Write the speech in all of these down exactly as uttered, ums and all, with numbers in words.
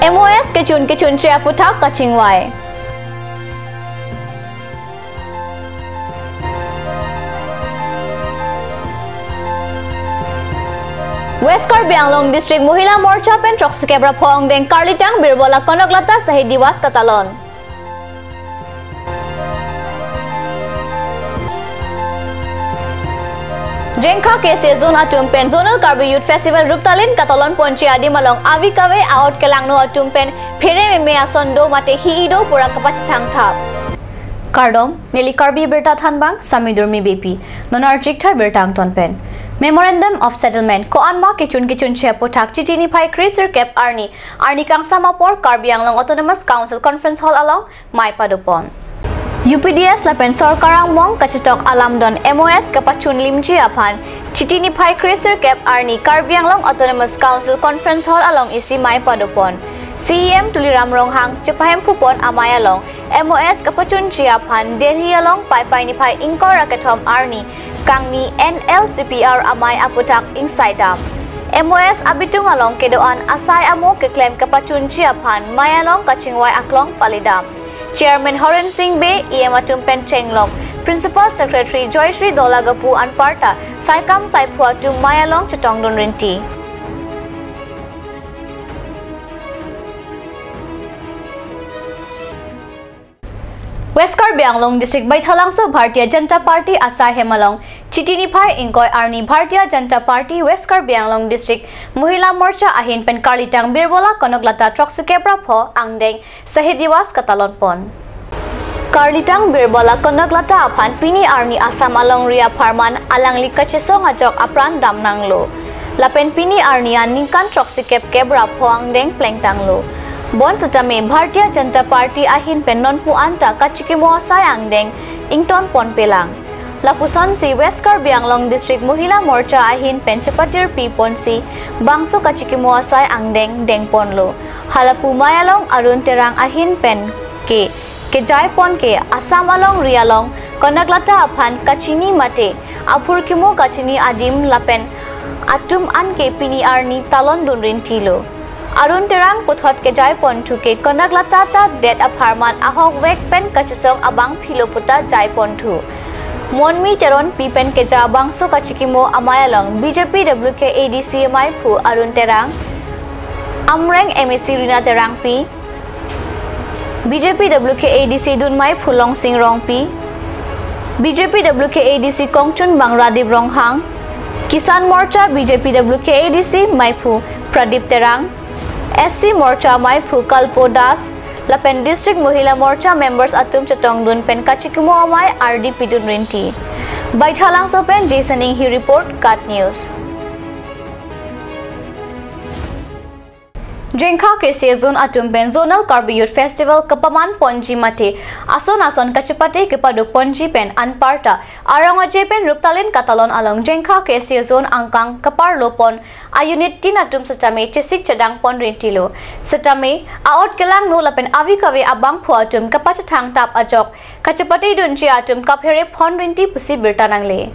M O S kechun kechunche aputhak kachingvai. West Karbi Anglong District Mohila Morcha pen throksi kep ra pho angdeng Karlitang Birbala Konoklata Shahid Diwas katalon. Jengkha K C A Zone atum pen Zonal Karbi Youth Festival ruptalin katalon ponji adim along ave kave a-ot kelangno atum pen phere meme ason do mate hi-i do pura kapachethang thap. Kardom, neli Karbi Birta Thanbang, Sami Durmi Beypi, non archik tha birta angton pen. Memorandum of Settlement ko-anma kechun kechunche aputhak Chiti niphai kre sirkep arni, arni kangsam apor Karbi Anglong Autonomous Council Conference Hall along mei padopon. U P D S lapen sorkar angbong kachetok alamdon M O S kapachunlimji aphan Chiti niphai kre sirkep arni Karbi Anglong Autonomous Council Conference Hall along isi mei padopon. C E M Tuliram Ronghang chepahemphupon amei along M O S kapachunji aphan Delhi along Paipai niphai ingkoi ra kethom arni kangni N L C P R amei aputhak ingsaidam. M O S abitung along kedo-an asai amo keklem kapachunji aphan mei along kachingvai aklong palidam. Chairman Horen Sing Bey, E M atum pen chenglok, Principal Secretary Joyshri Dolagapu anparta saikam saiphu atum mei along chetongdun rinti. West Karbi Anglong District Baithalangso Bharatiya Janata Party asai hem along Chiti niphai ingkoi arni Bharatiya Janata Party West Karbi Anglong District Mohila Morcha ahin pen Karlitang Birbala Konoklata throksi kep ra pho angdeng Shahid Diwas katalon pon. Karlitang Birbala Konoklata aphan pini arni Assam alongri apharman alangli kachesong ajok apran damnanglo. Lapen pini arni an ningkan throksi kep kep ra pho angdeng plengtanglo. Bonsitame Bharatiya Janata Party ahin pen nonpu anta kachikimo asai angdeng ington ponpelang. Lapusonsi West Karbi Anglong District Mohila Morcha ahin pen chepatirpi ponsi bangso kachikimo asai angdeng dengponlo. Halapu mei along Arun Terang ahin pen ke kejaipon ke Assam alongri along Konoklata aphan kachini mate aphurkimo kachini adim lapen atum an ke pini arni talondun rintilo. Arun Terang puthot kejaiponthu ke Konoklata ta det apharman ahokvek pen kachesong abang philo puta jaiponthu. Monmi Teronpi pen keja bangso kachikimo amei along B J P W K A D C meiphu Arun Terang, Amreng M A C Rina Terangpi, B J P W K A D C dun meiphu Longsing Rongpi, B J P W K A D C kongchunbang Radip Ronghang, Kisan Morcha B J P W K A D C meiphu Pradip Terang, S C Morcha meiphu Kalpo Das, lapen District Mohila Morcha members atum chetongdun pen kachikimo amei ardi pidun rinti. Baithalangso pen Jason Enghi report, KAT News. Jengkha K C A Zone atum pen Zonal Karbi Youth Festival kapaman ponji mate ason ason kachepate kepado ponji pen anparta arong aje pen ruptalin katalon along Jengkha K C A Zone angkang kaparlo pon a-unit tin atum sitame chesik chedang pon rintilo. Sitame a-ot kelangno lapen ave kave abangphu atum kapachethang thap ajok kachepate dunji atum kaphere pon rinti pusi birta nangle.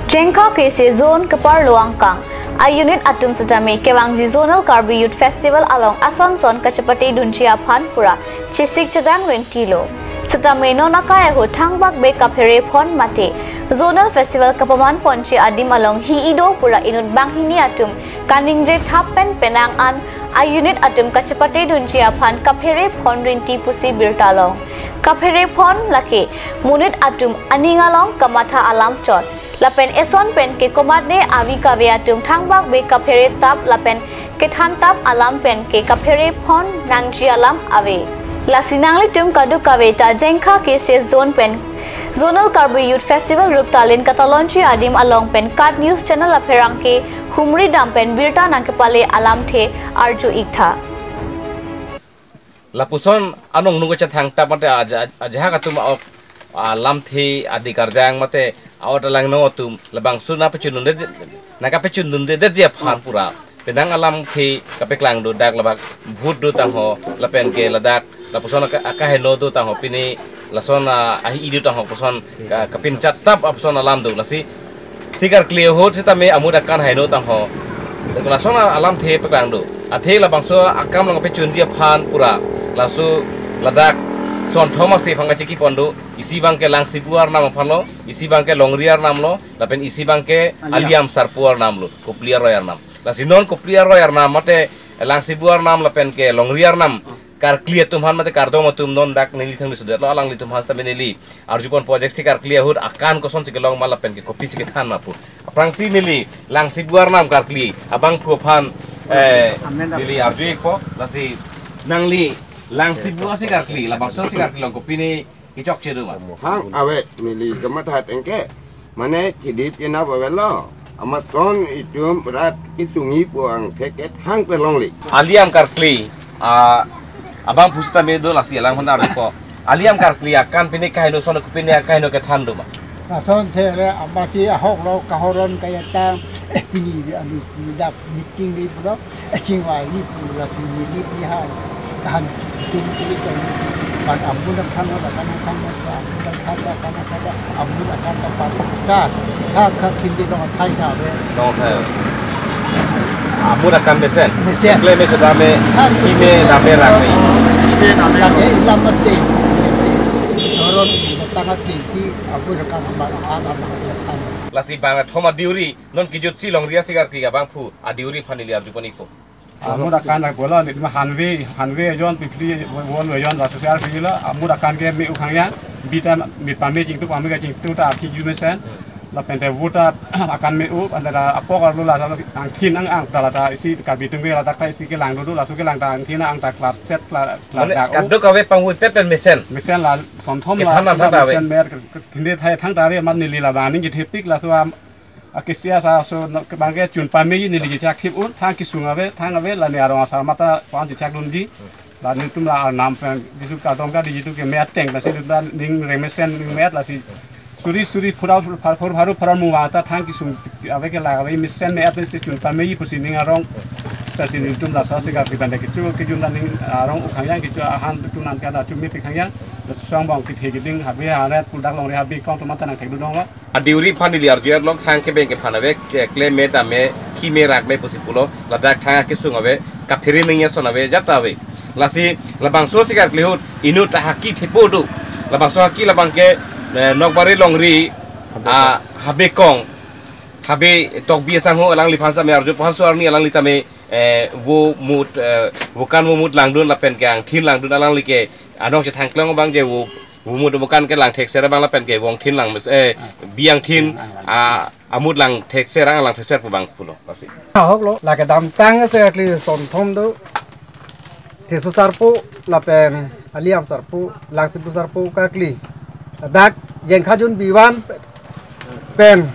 Jengkha K C A Zone kaparlo angkang a-unit atum sitame kevangji Zonal Karbi Youth Festival along ason son kachepate dunji aphan pura chesik chedang rintilo. Sitame non akai ahut thangbak be kaphere pon mate Zonal Festival kapaman ponji adim along hi-i do pura inut banghini atum kaningje thap pen penang an a-unit atum kachepate dunji aphan kaphere pon rinti pusi birta long. Kaphere pon lake monit atum aning along kamatha alam chot. Lapen eson pen ke komatne ave kave atum thangbak be kaphere thap lapen kethan thap alam pen ke kaphere pon nangji alam ave. Lasi nanglitum kadokave ta Jengkha K C A Zone pen Zonal Karbi Youth Festival ruptalin katalonji adim along pen KAT News Channel apherangke humri dam pen birta nangkepale alamthe arju iktha. Lapuson anong nungko chethang thap mate aja-, ajahak atum a-ok alamthe adi karjang mate a-ot alangno atum labangso nangpachundunde, nangkapachundundedetji aphan pura penang alamthe kapeklang do, dak labak vote do tangho lapen ke ladak lapuson aka-, akaheno do tangho, pini lason a-, ahi-i do tangho puson ka-, kapinchat thap apuson alam do, lasi sikar clear ahut sitame amut akan heno tangho. Lason a-, alamthe peklang do. Athe labangso akam along kepachunji aphan pura, laso ladak Sonthom ase aphan kachiki pon do, isi abang ke Langsibu arnam aphan lo, isi abang ke Longri arnam lo, lapen isi abang ke Aliam. Aliam Sarpo arnam lo, Kopili aroi arnam. Lasi non Kopili aroi arnam mate Langsibu arnam lapen ke Longri arnam karkli atum aphan mate kardom atum non dak neli thang ni sudet lo, alanglitum aphan sitame neli arju ponpo, ajat si karkli ahut akan kosonsi kelong ma lapen ke kopisi kethan ma pu. Aphrangsi neli Langsibu arnam karkli abangphu aphan, eh, amen, amen. Neli arju-ikpo, lasi nangli Langsibu asi karkli, labangso asi karkli along kopine kechokche do ma? Hang ave, neli kamatha ateng ke, mane chedip chenap avelo. Amat son itum rat kesung-i pu angthek ke thang kelongle. Aliam karkli, ah, abangphu sitame do, lasi alang aphan arjupo. Aliam karkli akan pine kaheno, son kopine kaheno kethan do ma? Lason thele amasi ahok lo, kahoron kayatang, eh, pini di anu, pini dak meeting di pulo, eh, chingvai ni pulo, pini ni pini han, tahan, tum kuli kali, pan amun akan lo, akan akan lo, amun akan lo, akan akan lo, amun akan lo, pan akan, ha, ha, hindi dong thai tha ve. Dong thai. Amun akan mesen. Mesen. Kle me choda me, than, kime dame rak me. Kime dame rak. Lake ilam mate. Horon, tang ati, ti, amun akan, amun akan, amun akan. Lasi bang athom adiuri, non kejutsi Longri asi karkli abangphu adiuri aphan neli arju pon-ikpo. Amun akan dak bolo, nit ma hanve, hanve ejon, pipli won ejon, laso si arpilo, amun akan ke me-u khang yang, bita mit pame chingtu, pame ke chingtu ta arti ju mesen. Lapen te vote ta akan me-u, anta ta apok arlo la ta angthin ang-ang ta, la ta isi Karbi atum ke la ta ta isi kelang dulu, laso kelang ta angthin ang ta class set, class, class. Mane dak u. Kadokave panghu pet pen mesen. Mesen la Sonthom la, kethan nam la thang ta ave. Mesen mer ke, ke, khinde thai thang ta ave, amat neli labang aning kethepik, laso am, akesiasa so no, kebang ke chun pame neli kechak thip un, thang kesung ave, thang ave, la ne arong asar mata pan chechak dunji. La netum la arnam pen, jisu kadom ka di jitu ke me ateng, lasi netum la ning remesen ning me-at, lasi suri suri phura phur phur phur phur mu ta thang kesung ave ke la ave mesen me-at si chun pame pusi ning arong. Lasi netum laso asi karkli pen ke chu kejun ta ning arong u khang yang, ke chu ahan tu nan ka da chu me pi khang yang. Lasi song bang kethe keding habe haret pu dak Longri habe kong tu mata nangthek dun dong lo. Adiuri aphan neli arju-et lo, thang kebeng kephan ave, ke, kle me dam me, kime rak me pusi pulo, ladak thang kesung ave, kaphere nangji ason ave, jat ta ave. Lasi labangso asi karkli ahut inut ahaki thepo do. Labangso haki labang ke, eh, Nokbari Longri, ah, habe kong, habe Tokbi asangho, alangliphan sitame arju, aphanso arni alangli tame, eh, vo mut, eh, vokan vo mut langdun lapen ke angthin langdun, alangli ke anong chethang klong abang je vo, vo mut vokan ke lang thekser abang lapen ke vong thin lang mes, eh, bi angthin, ah, amut lang thekser, ang lang thekser pu abang pulo, lasi. Ahok lo, lake damtang asi karkli Sonthom do, Theso Sarpo, lapen Aliam Sarpo, Langsibu Sarpo karkli. Dak Jengkhajun bivan pen,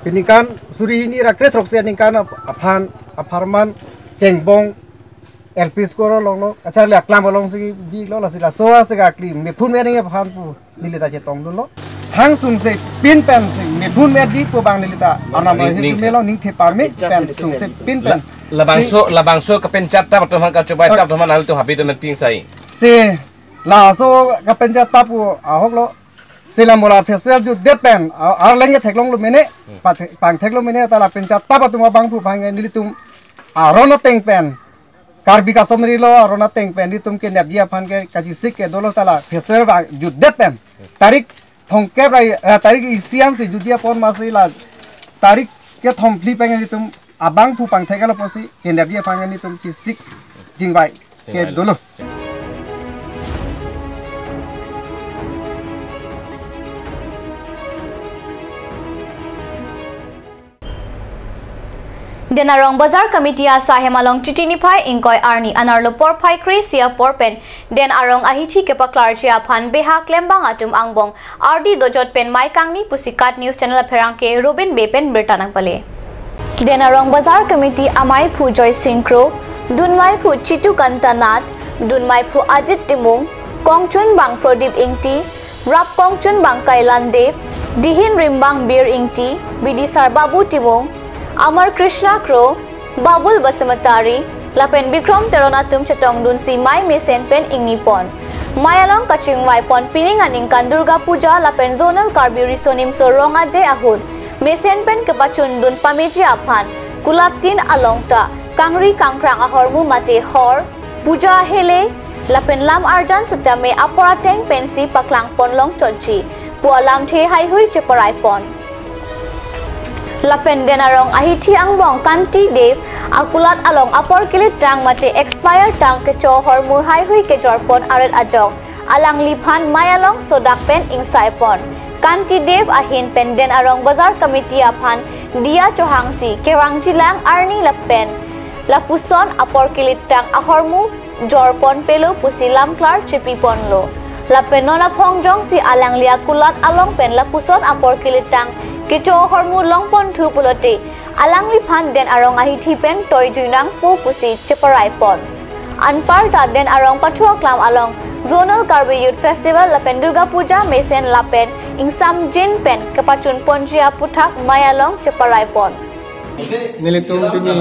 peningkan suri hini ra kre throksi aningkan ap-, aphan, apharman, Chengbong, L P school along lo, kacharli aklam alongsi bi lo, lasi laso asi karkli, mephun me ning aphan pu, neli ta chetong dun lo. Thang sungse pin pensi, mephun me di pu abang neli ta, arnam ning, ning, me lo, ning the pame, pen sungse pin pen. La, labangso, si, labangso kapenchat tap atum aphan, kachobai tap atum aphan, nangtum habe atum aphan ping sai. Si, laso kapenchat tap pu ahok lo, si la mo la festival jutdet pen, a-, arleng ke theklong lo mene, hmm, pathe-, pangthek lo mene, ta la penchat tap atum abangphu aphan nelitum aron ateng pen. Karbi customary law aron ateng pen nelitum kenepji aphan ke kachesik ke dolo, ta la festival abang jutdet pen. Tarik thomkep ra, eh, tarik isi ansi jutji apot masi la tarik kethom phli pen nelitum abangphu pangthek lo pusi kenepji aphan nelitum chesik chingvai ke dolo. Den Arong Bazar Committee asahem along Titi niphai ingkoi arni anerlo porphai kre-isi apor pen Den Arong ahithi kepaklarji aphan beha klembang atum angbong ardi dojot pen mei kangni pusi KAT News Channel apherangke Robin Bey pen birta nangpale. Den Arong Bazar Committee ameiphu Joysing Kro, dunmeiphu Chitu Kanta Nath, dunmeiphu Ajit Timung, kongchunbang Prodip Ingti, rap kongchunbang Kailan Dev, dihin rimbang Bir Ingti, bidisar Babu Timung, Amar Krishna Kro, Babul Basumatary, lapen Bikrom Teron atum chetongdunsi mei mesen pen ingni pon. Mei along kachingvai pon pining aningkan Durga Puja lapen Zonal Karbi Riso Nimso Rong Aje ahut mesen pen kepachundun pameji aphan kulaptin along ta kangri kangkrang ahormu mate hor, puja ahele lapen lam arjan setame apor ateng pensi paklang pon long chotji pu alamthe haihui cheparai pon. Lapen Den Arong ahithi angbong Kanti Dev akulat along apor kilittang mate expire tang kecho ahormu haihui kejor pon aret ajok alangliphan mei along sodak pen ingsai pon. Kanti Dev ahin pen Den Arong Bazar Committee aphan diya chohangsi kevangjilang arni lapen lapuson apor kilittang ahormu jor pon pelo pusi lamklar chepi ponlo. Lapen non aphong jongsi alangli akulat along pen lapuson apor kilittang kecho ahormu long pon thu pulote alangliphan Den Arong ahithi pen toi jui nangpo pusi cheparai pon. Anparta Den Arong pathu aklam along Zonal Karbi Youth Festival lapen Durga Puja mesen lapen ingsamjin pen kepachun ponji aputhak mei along cheparai pon. Nelitum pini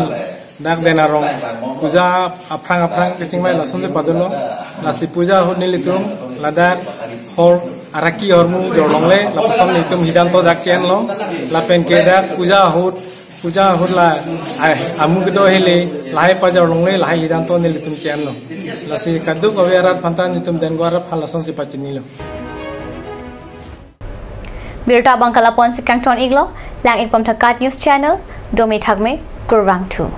dak Den Arong puja aphrang aphrang kachingvai lasonsi padunlo. Lasi puja ahut nelitum ladak hor araki ahormu jor longle, lapuson nelitum hidan to dak chenlo. Lapen ke dak puja ahut, puja ahut la, ai, amu kedo ahele lahai pajor longle, lahai hidan to nelitum chenlo. Lasi kaduk ave arat aphan ta nelitum Den Arong arat aphan lasonsi pachinilo. Birta abang ke lapu-ansi kangton iklo, lang ik pam tha KAT News Channel, dome thakme, kurvangthu.